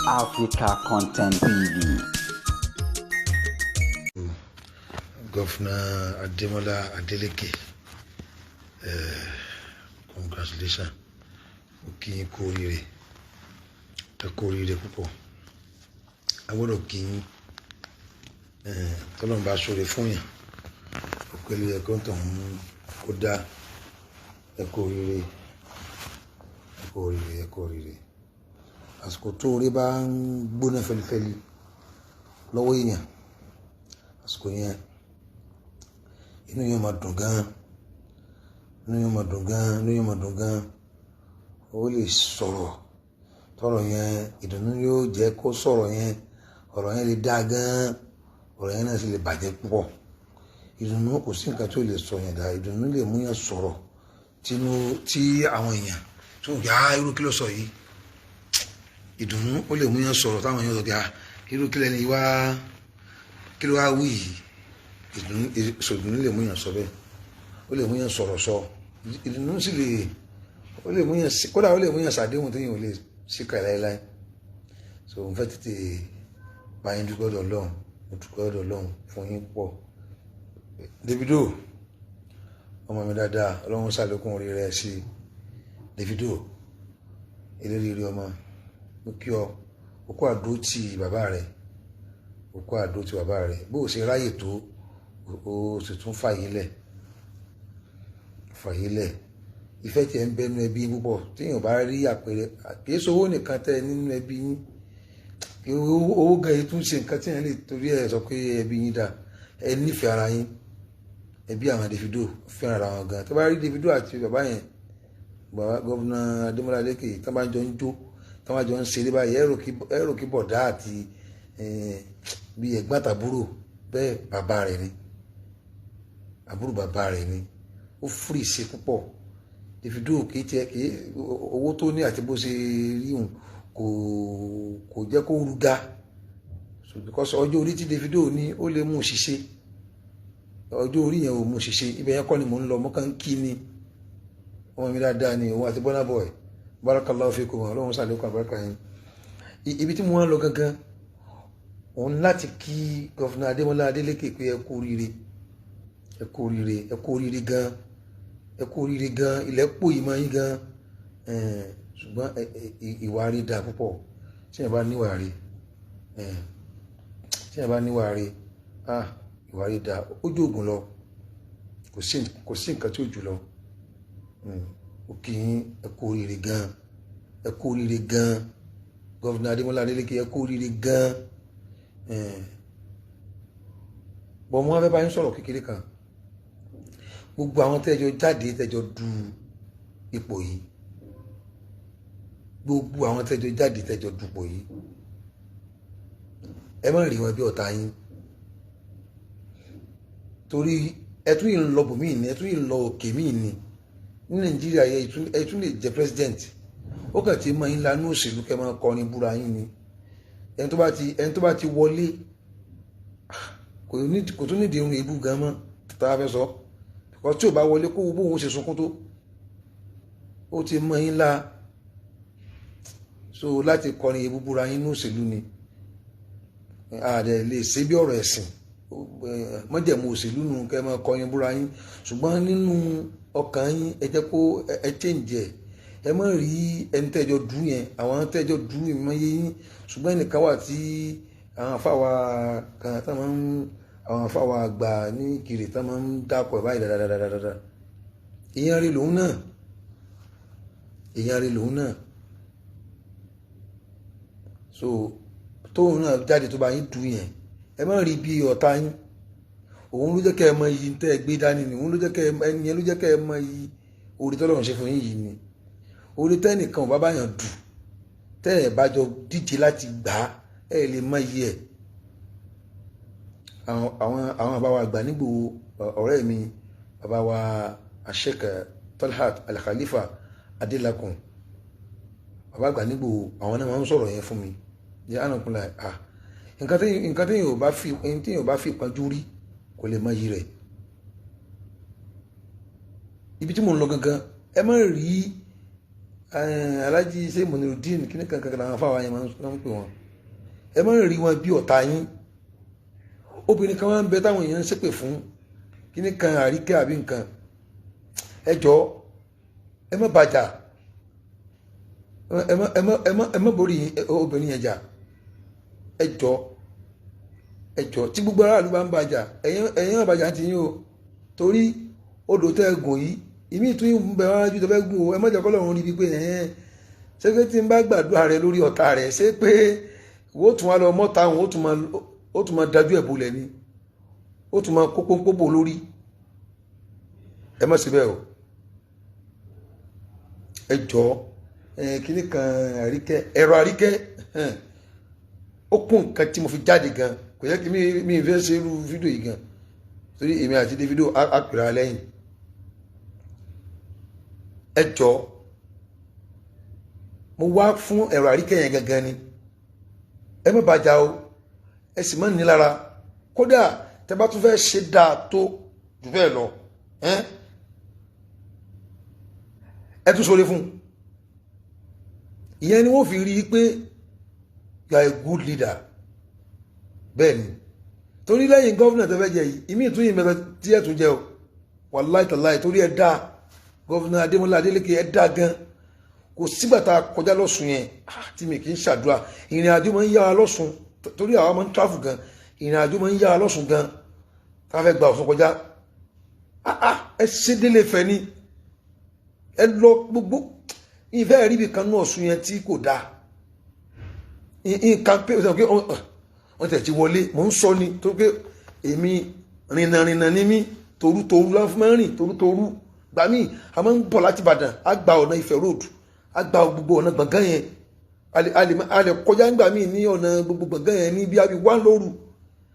Africa Content TV. Governor Ademola Adeleke, congratulations. Mo kí yín kú oríire, ẹ kú oríire púpọ̀. A gbọ́dọ̀ kí yín, tọ́lọ́run bá ṣoore fún yàn, òkèlè ẹ̀kọ́ tó ń kó dá. Ẹ kú oríire, ẹ kú oríire, ẹ kú oríire. Àsìkò tó orí bá ń gbóná fẹlifẹli lọ́wọ́ èèyàn, àsìkò yẹn inú yóò máa dùn gan, inú yóò máa dùn gan, inú yóò máa dùn gan. Ó lè sọ̀rọ̀ tọ̀rọ̀ yẹn, ìdùnnú yóò jẹ́ kó sọ̀rọ̀ yẹn, ọ̀rọ̀ yẹn lè dá gan, ọ̀rọ̀ yẹn náà sì lè bàjẹ́ púpọ̀. Ìdùnnú kò sí nǹkan tí ó lè sọ yẹn dá. Ìdùnnú lè mú yẹn sọ̀rọ̀ tínú tí àwọn èèyàn tó ń gbà, irú kí ló sọ yìí. Ìdùnnú ó lè mú yẹn sọ̀rọ̀ táwọn èèyàn sọ pé irú kí lẹ́ni wá, kí ló wá wí yìí. Ìdùnnú lè mú yẹn sọ bẹ́ẹ̀, ó lè mú yẹn sọ̀rọ̀ sọ. Ìdùnnú sì lè, ó lè mú yẹn, kódà ó lè mú yẹn sàdéhùn téèyàn ò lè síkà láéláé. So n fẹ́ tètè bá yín dúpẹ́ lọ́dọ̀ Ọlọ́run, mo dúpẹ́ lọ́dọ̀ Ọlọ́run fún yín púpọ̀. Davido, ọmọ mi dáadáa, Ọlọ́run ṣàlékún orí rẹ̀ sí. Davido, eléré ọmọ, mo kí ọ, o kó àdó ti bàbá rẹ, o kó àdó ti bàbá rẹ. Bó o ṣe ráyè tó, o sì tún fàyè lẹ̀, fàyè lẹ̀. Ìfẹ́ tiẹ̀ ń bẹnu ẹbí púpọ̀. Téèyàn bá rí àpẹẹrẹ, kì í sowó nìkan tẹ nínú ẹbí yín, owó gan yìí tún ṣe nǹkan téèyàn lè torí ẹ sọ pé ẹbí yín dà. Ẹ nífẹ̀ẹ́ ara yín. Ẹbí àwọn Davido fẹ́ràn ara wọn gan. Tó bá rí Davido àti bàbá yẹn, bàbá Gómìnà Adémọ́lá Adélékè, tó bá jọ ń jó, tó bá jọ ń ṣeré báyìí, ẹ rò kí bọ̀dá àti bí ẹ̀gbọ́n àtàbúrò bẹ́ẹ̀. Bàbá rẹ̀ ni, àbúrò bàbá rẹ̀ ni. Ó fúrì sí púpọ̀. Davido kì í tiẹ̀ kì í owó tó ní àti bó ṣe rí òun kò jẹ́ kó ruga. So because ọjọ́ orí tí Davido ní, ó lè mú un ṣiṣẹ́, ọjọ́ orí yẹn ò mú un ṣiṣẹ́. Ibẹ̀ yẹn kọ́ ni mò ń lọ. Mo kàn ń kí ni, ọmọ mi dáadáa ni òun àti Burna Boy. Barakallahu fikum, Ọlọ́run sàlékún àbáríkà yín. Ibi tí mo wá ń lọ gangan òun láti kí Governor Adémọ́lá Adélékè pé ẹ kú oríire, ẹ kú oríire, ẹ kú oríire gan, ẹ kú oríire gan. Ilẹ̀ pò yìí máa yín gan, ṣùgbọ́n ìwà rí dáa púpọ̀. Tí yẹn bá níwà rí, tí yẹn bá níwà rí, ah, ìwà rí dáa, ó ju ògùn lọ. Kò sí nǹkan tí ó jù lọ. Ó kì í, ẹ kú oríire gan, ẹ kú oríire gan. Governor Adémọ́lá Adélékè, ẹ kú oríire gan. Bọ̀ mo wá fẹ́ bá yín sọ̀rọ̀ kékeré kan. Gbogbo àwọn tẹ́jọ jáde, tẹ́jọ du ipò yìí, gbogbo àwọn tẹ́jọ jáde, tẹ́jọ dupò yìí, ẹ má rí wọn bí ọ̀tá yín, torí ẹ tún yìí ń lọ bòmíì ni, ẹ tún yìí ń lọ òkè míì ni. Ní Nàìjíríà yẹ, ẹ tún lè jẹ president. Ó kàn ti máa ń lanú òṣèlú kẹ́ máa kọrin búra yín ni. Ẹni tó bá ti wọlé, kò tún nídìí irun èébú gan mọ́ tá a fẹ́ sọ, because tí ò bá wọlé, kó wo bóun ṣe sunkún tó, ó ti mọ yín lá. So láti kọrin èébú búra yín ní òṣèlú ni, àdẹ lè ṣe bí ọ̀rọ̀ ẹ̀sìn mọ́jẹ̀mú òṣèlú nù kẹ́ máa kọrin búra yín. Ṣùgbọ́n nínú ọkàn yín, ẹ jẹ́ kó ẹ change ẹ̀. Ẹ má rí ẹni tẹ́jọ dùn yẹn, àwọn tẹ́jọ dùn yẹn mọ́ yé yín. Ṣùgbọ́n ẹnìkan wà tí àwọn afáwa kan tá máa ń, àwọn afáwa àgbà ní kiri tá máa ń dákọ̀ ẹ̀ báyìí dáadáa. Èèyàn rí lòun náà, èèyàn rí lòun náà. So tóun náà jáde tó bá yín dùn yẹn, ẹ má rí bí ọ̀tá yín. Òun ló jẹ́ kẹ́ ẹ mọ iyì tẹ́ ẹ gbé dání ni. Òun ló jẹ́ kẹ́ ẹ, ẹni yẹn ló jẹ́ kẹ́ ẹ mọ iyì orí tọ́lọ́run ṣe fún yín yìí ni. Orí tẹ́nìkan ò bá báyàn dù, tẹ́ ẹ bá jọ díje láti gbà á, ẹ lè mọ iyì ẹ̀. Àwọn bàbá wa àgbà nígbò, ọ̀rẹ́ mi, bàbá wa Sheikh Talhat Al-Khalifa Adelakun, bàbá àgbà nígbò, àwọn náà máa ń sọ̀rọ̀ yẹn fún mi. Yẹ ànàkúnlá, ah, nǹkan tí yóò bá fi, ẹni tí yóò bá fi ìpọ́njú rí kò lè mọ iyì rẹ̀. Ibi tí mò ń lọ gangan, ẹ má rí Alhaji ṣé Munirudeen kíní kankan làwọn afáwọn yẹn máa ń pè wọn. Ẹ má rí wọn bí ọ̀tá yín. Obìnrin kan máa ń bẹ táwọn èèyàn ń ṣépè fún kíní kan Àríkẹ́ àbí nǹkan. Ẹ jọ, ẹ má bàjá, ẹ má borí obìnrin yẹn jà. Ẹ jọ, ẹ jọ, tí gbogbo aráàlú bá ń bàjá, ẹ̀yin má bàjá ti yín o. Torí odò tẹ́ ẹ gùn yìí, ìmí ìtún ń bẹ wájú tó fẹ́ gùn o. Ẹ má jẹ́ kọ́lọ́run rí bíi pé ẹ̀hẹ́n ṣé pé tí n bá gbàdúrà rẹ lórí ọ̀tá rẹ, ṣé pé wọ́n tún wá lọ mọ́ta òun, ó tún máa dájú ẹ̀ bolẹ̀ ni, ó tún máa kó pọ́npọ́n bò lórí. Ẹ má ṣe bẹ́ẹ̀ o. Ẹ jọ, kíní kan Àríkẹ́, ẹ̀rọ Àríkẹ́, ó kún nǹkan tí mo fi jáde gan. Kò yẹ kí mi fẹ́ ṣe irú fídíò yìí gan, torí èmi àti Davido á pèrè lẹ́yìn. Ẹ jọ, mo wá fún ẹ̀rọ Àríkẹ́ yẹn gangan ni. Ẹ má bàjá o, ẹ sì má ní lára. Kódà tẹ bá tún fẹ́ ṣe dáa tó jù bẹ́ẹ̀ lọ, ẹ tún sọre fún un. Ìyẹn ni wọ́n fi rí i pé you are a good leader. Bẹ́ẹ̀ ni, torí lẹ́yìn governor tó fẹ́ jẹ yìí, ìmí ìtúyìn mẹ́ta tí ẹ̀ tún jẹ o. Wàláì tàláì, torí ẹ dáa, Governor Adémọ́lá Adélékè, ẹ dáa gan. Kò sígbà tá a kọjá lọ́sùn yẹn tí mi kì í ṣàdúrà. Ìrìn àjò máa ń yára lọ́sùn, torí àwa máa ń travel gan. Ìrìn àjò máa ń yára lọ́sùn gan ká fẹ́ gba Ọ̀ṣun kọjá. Ẹ ṣe délé fẹ́ ni ẹ lọ gbogbo ìfẹ́ rí ibi kan ní Ọ̀ṣun yẹn tí kò dáa. Nǹkan pé wọ́n tẹ̀ ti wọlé, mò ń sọ ni tó pé èmi rìnnàrìnnà ní mí, torútorú láti máa ń rìn torútorú. Gbà míì a máa ń bọ̀ láti Ìbàdàn, á gba ọ̀nà Ifẹ̀ road, á gba gbogbo ọ̀nà gbọ̀ngàn yẹn. A lè kọjá nígbà míì ní ọ̀nà gbogbo gbọ̀ngàn yẹn ní bí a bí wá lóru,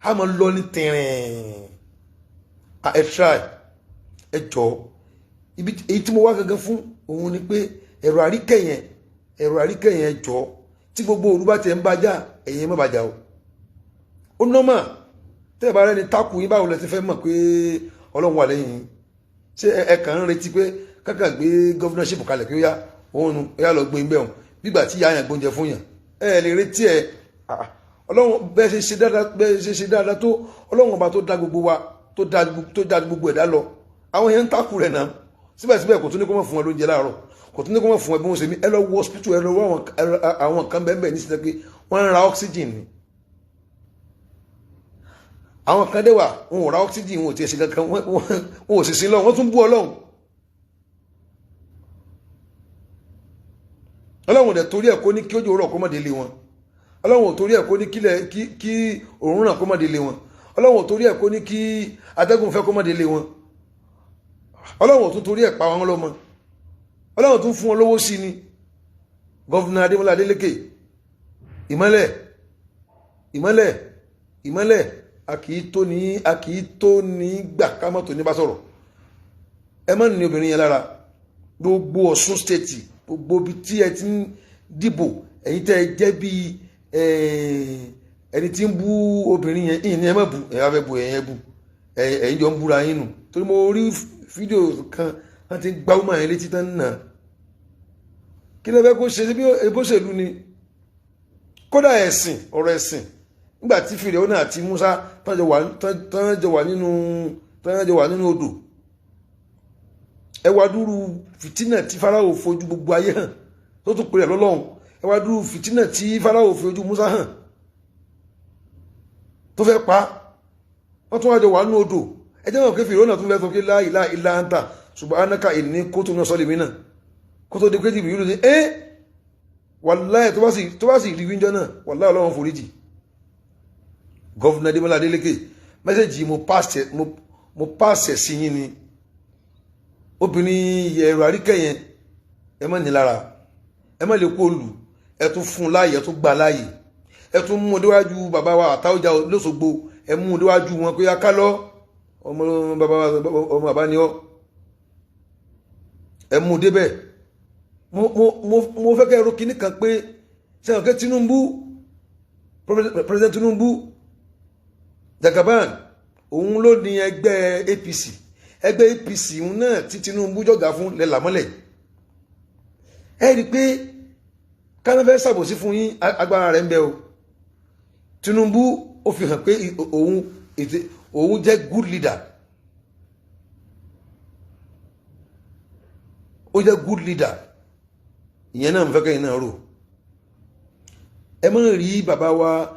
a máa lọ ní tìrìn. Ẹ try, ẹ jọ. Ibi èyí tí mo wá gangan fún òun ni pé ẹ̀rọ Àríkẹ́ yẹn, ẹ̀rọ Àríkẹ́ yẹn, jọ, tí gbogbo òru bá tiẹ̀ ń bájá, ẹ̀yin má bàjá o. Ó nọ́mà tẹ́ ẹ bá rẹ́ni tákù yín, báwo lẹ ti fẹ́ mọ̀ pé Ọlọ́run wà lẹ́yìn yín? Ṣé ẹ kàn ń retí pé kákà gbé governorship kalẹ̀ kí ó yá òun nu, ó yá lọ gbé ń bẹ̀ hàn bígbà tí ìyá yẹn gbóúnjẹ fún yàn? Ẹ lè retí ẹ. Ọlọ́run, bẹ́ẹ̀ ṣe ṣe dáadáa, bẹ́ẹ̀ ṣe ṣe dáadáa tó, Ọlọ́run ọba tó dá gbogbo wa, tó dá gbogbo ẹ̀dá lọ, àwọn yẹn ń takù rẹ̀ náà. Síbẹ̀síbẹ̀, kò tún ní kó mọ̀ fún wọn lóúnjẹ láàárọ̀, kò tún ní kó mọ̀ fún ẹ bí wọ́n ṣe mí. Ẹ lọ wo hospital, ẹ lọ wo àwọn kan bẹ́ẹ̀ bẹ́ẹ̀ ní sísẹ pé wọ́n ń ra oxygen ni. Àwọn kan dé wà, wọn ò ra oxygen, wọn ò tiẹ̀ ṣe kankan, wọn ò sì sí lọ, wọ́n tún bú Ọlọ́run. Ọlọ́run dẹ̀ torí ẹ̀ kó ní kí ojú rọ̀ kó má délé wọn. Ọlọ́run ò torí ẹ̀ kó ní kí òórùn ràn kó má délé wọn. Ọlọ́run ò torí ẹ̀ kó ní kí atẹ́gùn fẹ́ kó má délé wọn. Ọlọ́run ò tún torí ẹ̀ pa wọn lọ́mọ. Ọlọ́run tún fún wọn lówó sí ni. Governor Adémọ́lá Adélékè, ìmọ́lẹ̀, ìmọ́lẹ̀, ìmọ́lẹ̀, a kì í tó ní gbà ká mọ́ tó ní bá sọ̀rọ̀. Ẹ má ní obìnrin yẹn lára. Gbogbo Ọ̀ṣun State, gbogbo ibi tí ẹ ti ń dìbò, ẹ̀yin tẹ́ ẹ jẹ́ bí ẹni tí ń bú obìnrin yẹn, ìyìn ni ẹ má bú. Ẹ bá fẹ́ bú, ẹ̀yin ẹ bú, ẹ̀yin jọ ń búra yín nù. Torí mo rí fídíò kan, wọ́n ti ń gbá ọmọ yẹn létí tán nà. Kí ló fẹ́ kó ṣe bí ebóṣèlú ni? Kódà ẹ̀sìn, ọ̀rọ̀ ẹ̀sìn, nígbà tí Fìràwọ́nà àti Musa tán jọ wà nínú odò, ẹ wá dúró fìtínà tí Fáráò fojú gbogbo ayé hàn tó tún pèrè lọ́lọ́run. Ẹ wá dúró fìtínà tí Fáráò fojú Musa hàn tó fẹ́ pa wọ́n, tún wá jọ wà nínú odò. Ẹ jẹ́ wọn pé Fìràwọ́nà tún fẹ́ sọ pé la ilaha illa anta subhanaka inni kuntu minaz zalimin kó tó di pé jìbìrì ló ní ẹ́. Wàláhì, tó bá sì rí wíńjọ́ náà, wàláhì, Ọlọ́run foríjì. Governor Adémọ́lá Adélékè, message mo pàṣẹ sí yín ni. Obìnrin ẹ̀rọ Àríkẹ́ yẹn, ẹ má ní lára, ẹ má lè kó olù. Ẹ tún fún un láàyè, ẹ tún gbà láàyè, ẹ tún mú un déwájú bàbá wa Àtáọ̀jà lÓṣogbo. Ẹ mú un déwájú wọn pé aká lọ, ọmọ bàbá, ọmọ bàbá ni ọ. Ẹ mú un débẹ̀. Mo fẹ́ kẹ́ ẹ ro kinní kan pé sẹ́wọ̀n kẹ́ Tinubu, President Tinubu Jagaban, òun ló ní ẹgbẹ́ APC. Ẹgbẹ́ APC òun náà tí Tinubu jọ̀gá fún lẹ́làmọ́lẹ̀. Ẹ rí i pé káná fẹ́ ṣàbòsí fún yín, agbára rẹ̀ ń bẹ o. Tinubu ó fi hàn pé òun jẹ́ good leader, ó jẹ́ good leader. Ìyẹn náà ń fẹ́ kẹ́yìn náà rò. Ẹ má rí bàbá wa.